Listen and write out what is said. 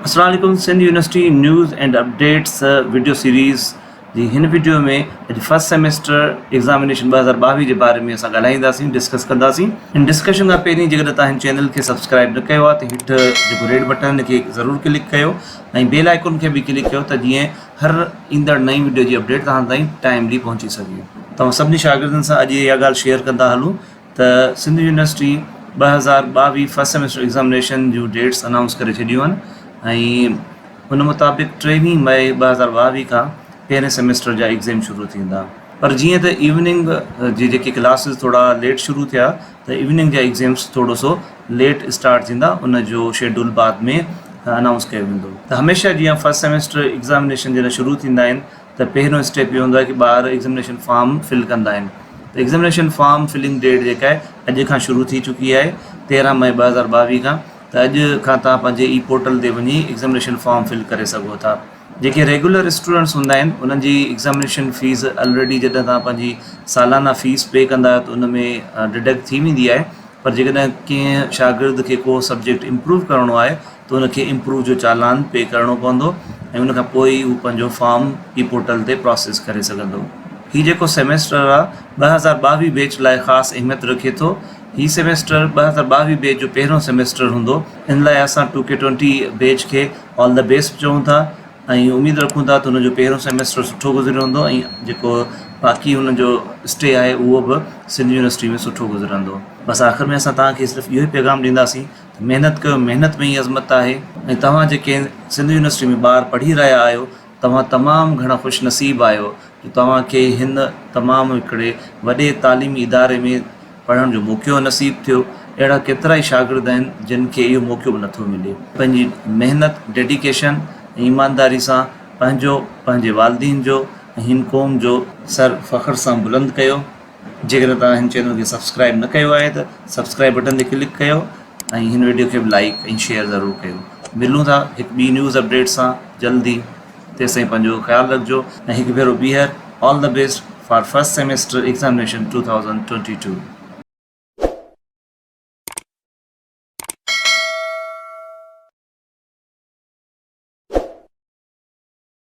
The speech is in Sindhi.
السلام عليڪم Sindh university news and updates video series جي هن وڊيو ۾ اڄ فرسٽ سيمسٽر ايگزامينيشن 2022 جي باري ۾ اسان ڳالهائينداسين ڊسڪس ڪنداسين ان ڊسڪشن کان پهرين جيڪڏهن توهان هن چينل کي سبسڪرائب نه ڪيو آهي ته هيٺ جيڪو ريڊ بٽن ان کي ضرور ڪلڪ ڪيو ۽ بيل آئيڪن کي به ڪلڪ ڪيو ته جيئن هر ايندڙ نئين وڊيو جي اپڊيٽ توهان تائين ٽائملي پهچي سگهي. توهان سڀني شاگردن سان اڄ اها ڳالهه شيئر ڪندا هلون ته Sindh university 2022 first semester examination June that's announce ڪري ڇڏيون آهن ۽ ان مطابق 23 مئي 2022 کان پهرين سيمسٽر جا ايگزيم شروع ٿيندا پر جيئن ته ايوننگ جي جيڪي ڪلاسز ٿورا ليٽ شروع ٿيا ته ايوننگ جا ايگزيمس ٿورو سو ليٽ اسٽارٽ ٿيندا ان جو شيڊول بعد ۾ انائونس ڪيو ويندو ته هميشه جيان فرسٽ سيمسٽر ايگزامينيشن جڏهن شروع ٿيندا آهن ته پهريون اسٽيپ اهو هوندو آهي ڪي ٻار ايگزامينيشن فارم فل ڪندا آهن ته ايگزامينيشن فارم فلنگ ڊيٽ جيڪا آهي اڄ کان شروع ٿي چڪي آهي 13 مئي 2022 کان ته اڄ کان توهان پنهنجي اي پورٽل تي وڃي ايگزامينيشن فارم فل ڪري سگهو ٿا. جيڪي ريگيولر اسٽوڊنٽس هوندا آهن انهن جي ايگزامينيشن فيس الريڊي جڏهن توهان پنهنجي سالانه فيس پي ڪندا آهيو ته ان ۾ ڊڊڪٽ ٿي ويندي آهي پر جيڪڏهن ڪنهن شاگرد کي ڪو سبجيڪٽ امپروو ڪرڻو آهي ته ان کي امپروو جو چالان پي ڪرڻو پوندو ۽ ان کان پوء ئي هو پنهنجو فارم اي پورٽل تي پراسيس ڪري سگهندو. هي جيڪو سيمسٽر آهي 2022 بيچ لاء خاص اهميت رکي ٿو. هي سيمسٽر 2022 بيچ جو پهريون سيمسٽر هوندو. ان لاء اسان ٽو ڪي ٽوئنٽي بيچ کي آل the best چئون ٿا ۽ اميد رکون ٿا ته هن جو پهريون سيمسٽر سٺو گذريو هوندو ۽ جيڪو باقي هن جو اسٽي آهي اهو به سنڌ يونيورسٽي ۾ سٺو گذرندو. بس آخر ۾ اسان توهان کي صرف اهو ئي پيغام ڏينداسين ته محنت ڪيو محنت ۾ ئي عظمت آهي ۽ توهان جيڪي سنڌ يونيورسٽي ۾ ٻار پڙهي رهيا آهيو توهان تمام گهڻا خوش نصيب آهيو جو توهان کي هن تمام هڪڙي وڏي تعليمي اداري ۾ پڙهڻ جو موقعو نصيب ٿيو. اهڙا ڪيترائي شاگرد آهن جن کي اهو موقعو به نٿو ملي. پنهنجي محنت، ڊيڊيڪيشن ۽ ايمانداري سان پنهنجو، پنهنجي والدين جو ۽ هن قوم جو سر فخر سان بلند ڪيو. جيڪڏهن توهان هن چينل کي سبسڪرائيب نه ڪيو آهي ته سبسڪرائيب بٽن تي ڪلڪ ڪيو ۽ هن وڊيو کي به لائيڪ ۽ شيئر ضرور ڪيو. ملون ٿا هڪ ٻي نيوز اپڊيٽ سان جلد ئي. تيستائين پنهنجو خيال رکجو ۽ هڪ ڀيرو ٻيهر all the best for first semester examination 2022.